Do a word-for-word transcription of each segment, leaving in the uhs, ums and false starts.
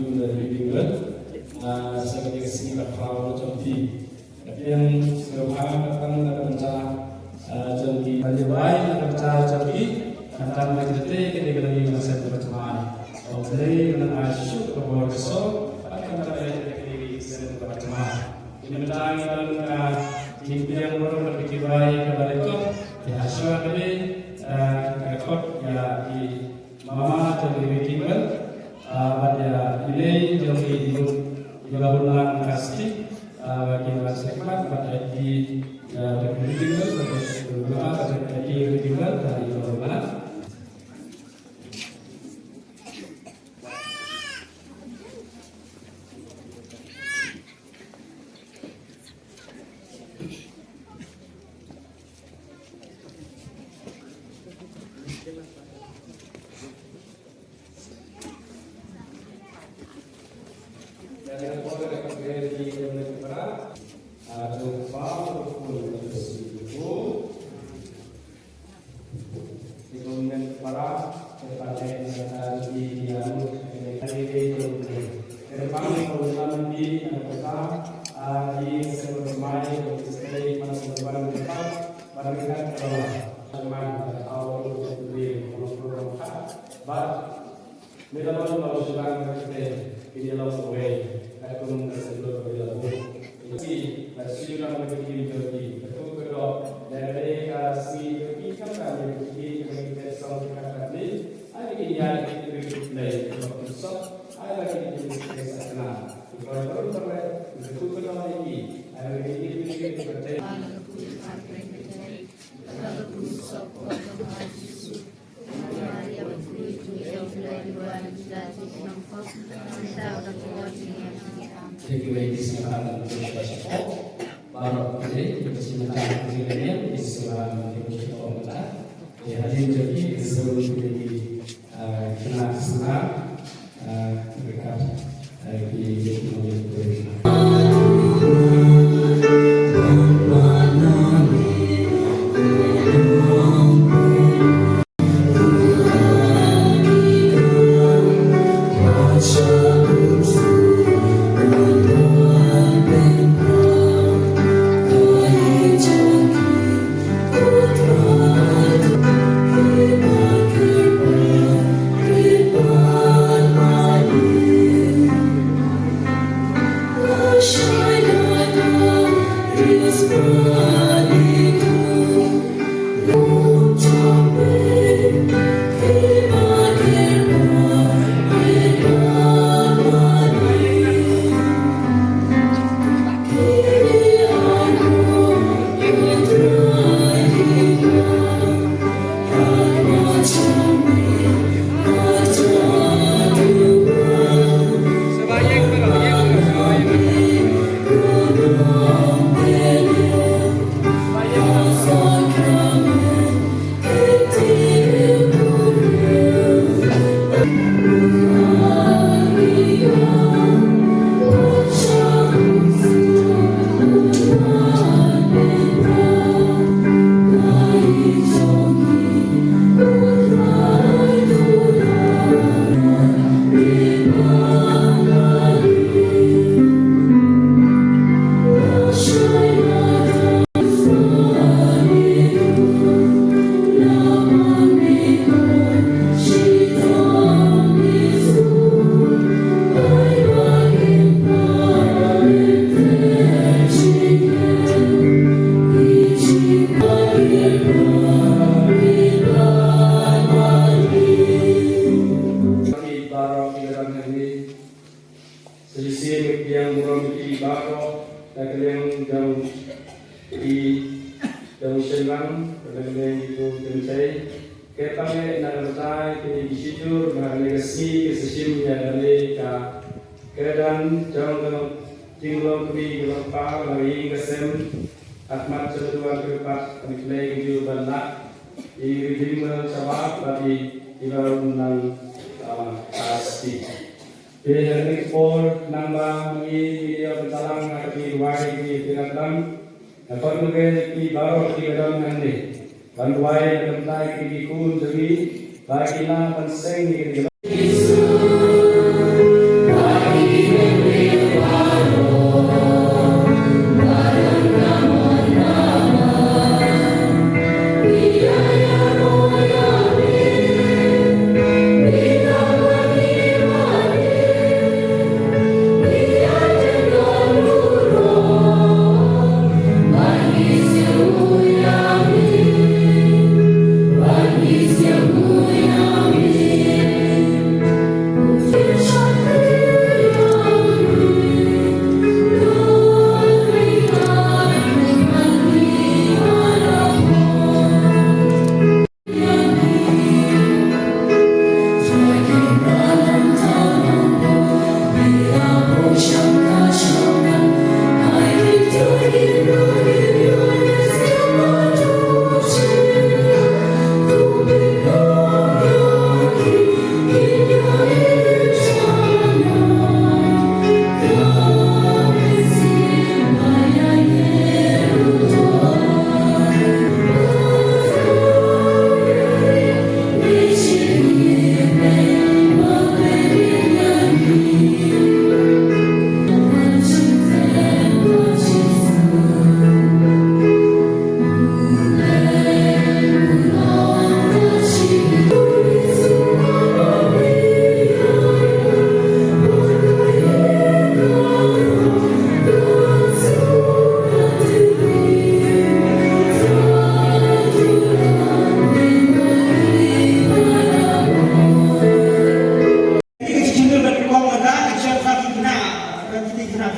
Ïa ka reading word, ah, sa kane ka sngi ka phra jong phi. Ka pdiang sngewbha ka tang na ka bynta, ah, jong ki, ban ïa bai na ka bynta jong ki. Khamtam ka jingtei kane ka dang ïa ka seng kaba thymmai. Ong Blei ka nang ai shuh ka bor ka sor. Khamtam ka jingtei kane ka seng kaba thymmai. Kine mynta ngi don, ah, jingpdiang burom bad ka jingbai kaba lyngkot. Te ha shuwa kane, ah, nga khot ïa i mama jong i Reading Word, ah, bad ïa i mei jong i, i Bah Hunlang Kasti, ah, ba kin wan sha khmat bad ïa i, ah, Reading Word, bad ïa i Reading Word, bad ïa i Bah Hunlang. But me la wan ban shong lang kata, kin ïa long kawei, katkum ka sngewthuh kaba la buh. Ïa ki, la shu long kaba ki ïa ki, katkum ka doh, lada ka sngi ka ki kam ka ïa ki, ka ki te song ka ka ni, ai ki ïa ki ki ki play, ka ki sok, ai la ki ki ki ki sa kana. Ki ko rum ka re, katkum ka doh ïa ki, ai la ki ki ki ki ki te. Thank you very much. Baroh kane, kita semua kita jingïalam, kita semua kita jingïalam. Ya, hadin jadi, kita semua kita di, eh, kena senang, eh, dekat, eh, di, di, di, di, Sa shisien ngi pdiang burom ïa ki baroh na ka liang jong i jong shynrang, na ka liang jong i kynthei. Kyrpang eh na ka bynta kine ki shijur ba ha kane ka sngi ki sa shim ïa kane ka kyrdan jong ka jinglong kmie ka long kpa na ka ïing ka sem. Ha khmat jong ka duwan kyrpad ban kylli ka jingïarap ban lah ïa i Reading Word shabar bad i Bah Hunlang, ah, Kasti. Te ha kane ka por nangba ngi, ngi ïa pynsalang ha ka jingduwai jong i Reading Word. Nga khot ïa phi baroh kiba don hangne ban duwai na ka bynta ki khun jong ngi ba kin lah ban seng ïa ka jingïarap.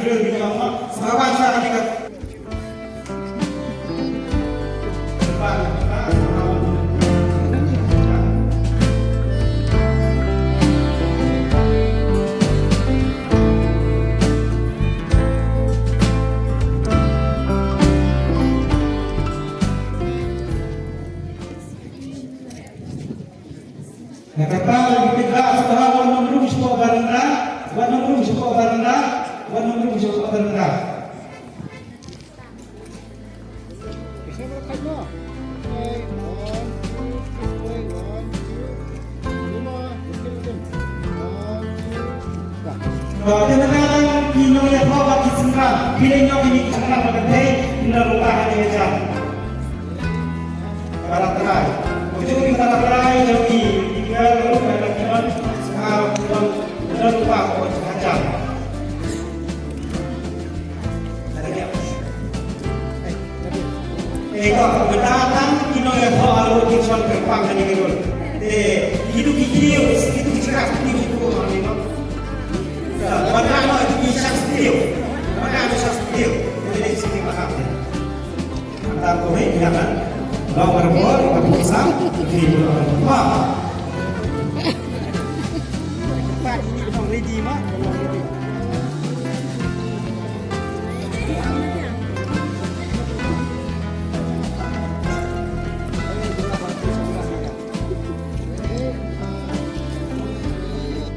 Na kata ka daw ngi pynbna sngewbha wan nongrim shapoh baranda, wan nongrim shapoh baranda, wan nongrim shapoh baranda. Ba, te na ka daw ki nongïathoh bad ki synran, ki leh noh kine ki synran ba ka dei, ki nang ruh ba ka dei jam. Para trai. Ujung ni para trai jong ki, ki kal ruh ka dei ki nang, ka dei ruh ba ka dei jam. Eh, ko, bynta tang ki nongïathoh ruh ki shon kyrpang kane ka dul. Eh, kito ki kiew, kito ki shakri, kito ki kiew, kito ki shakri, kito ki shakri. Kito ki shakri. Kito ki shakri. Tang ko hei, ïa kan. Long barabor, barabor sa, ki long barabor. Pat, ini long ready ma, long ready.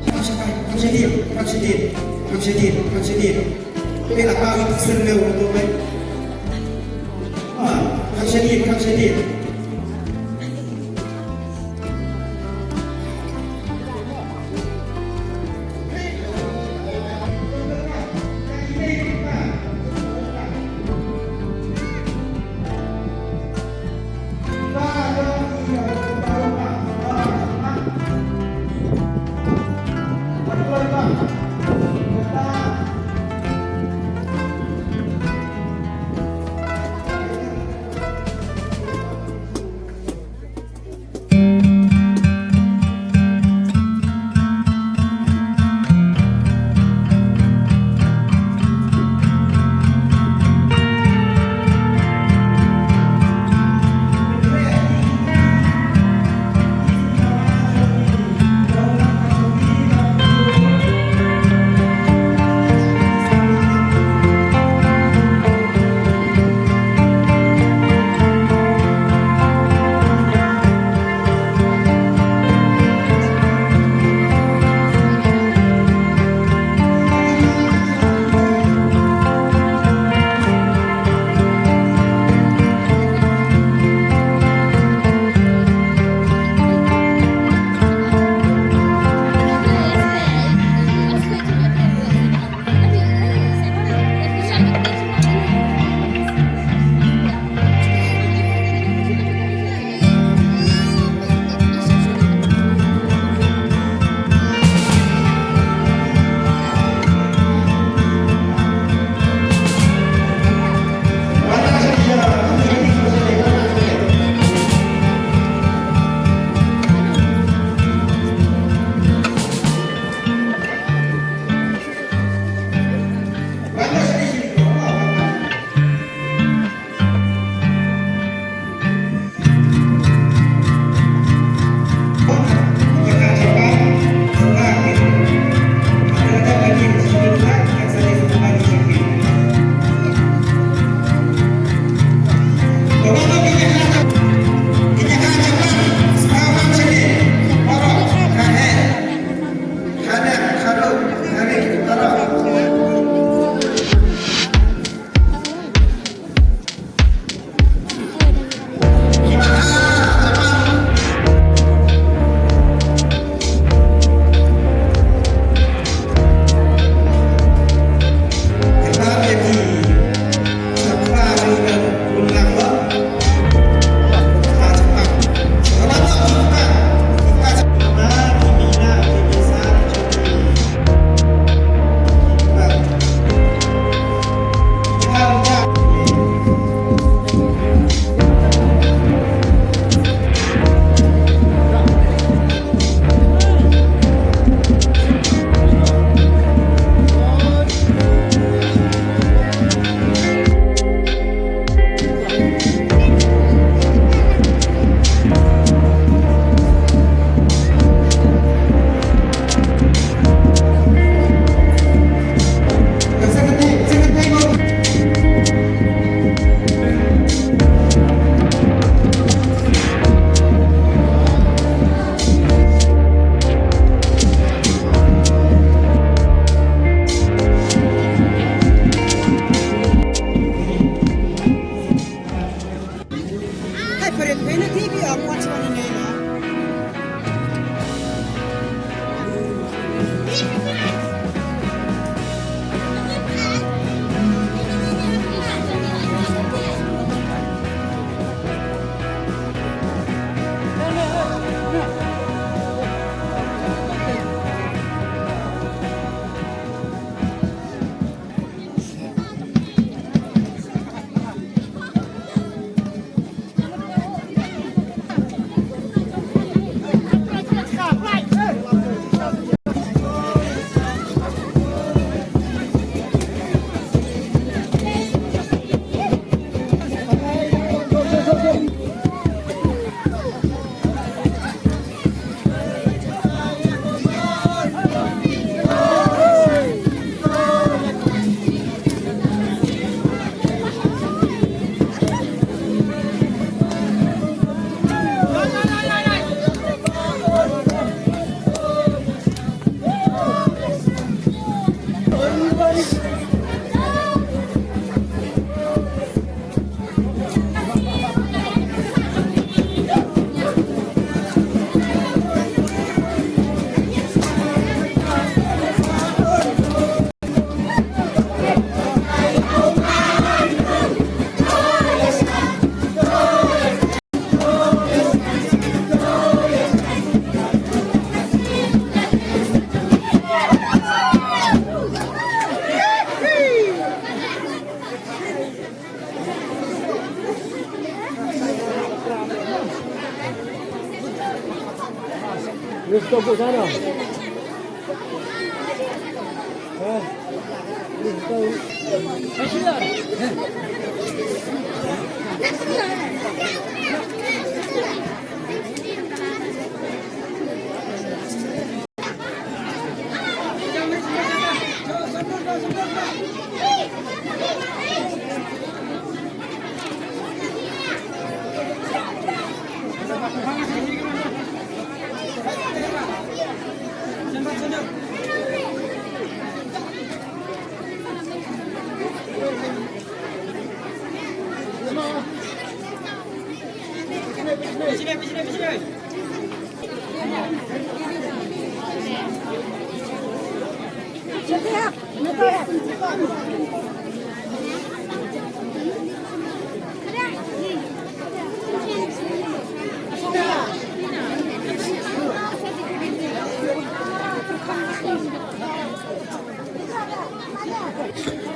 Kam shadien, kam shadien, kam shadien, kam shadien. Pela kawit sir leu tu bai. Ah, kam shadien, kam shadien.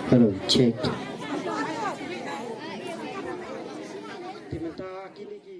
Hello, check. Te mynta kine ki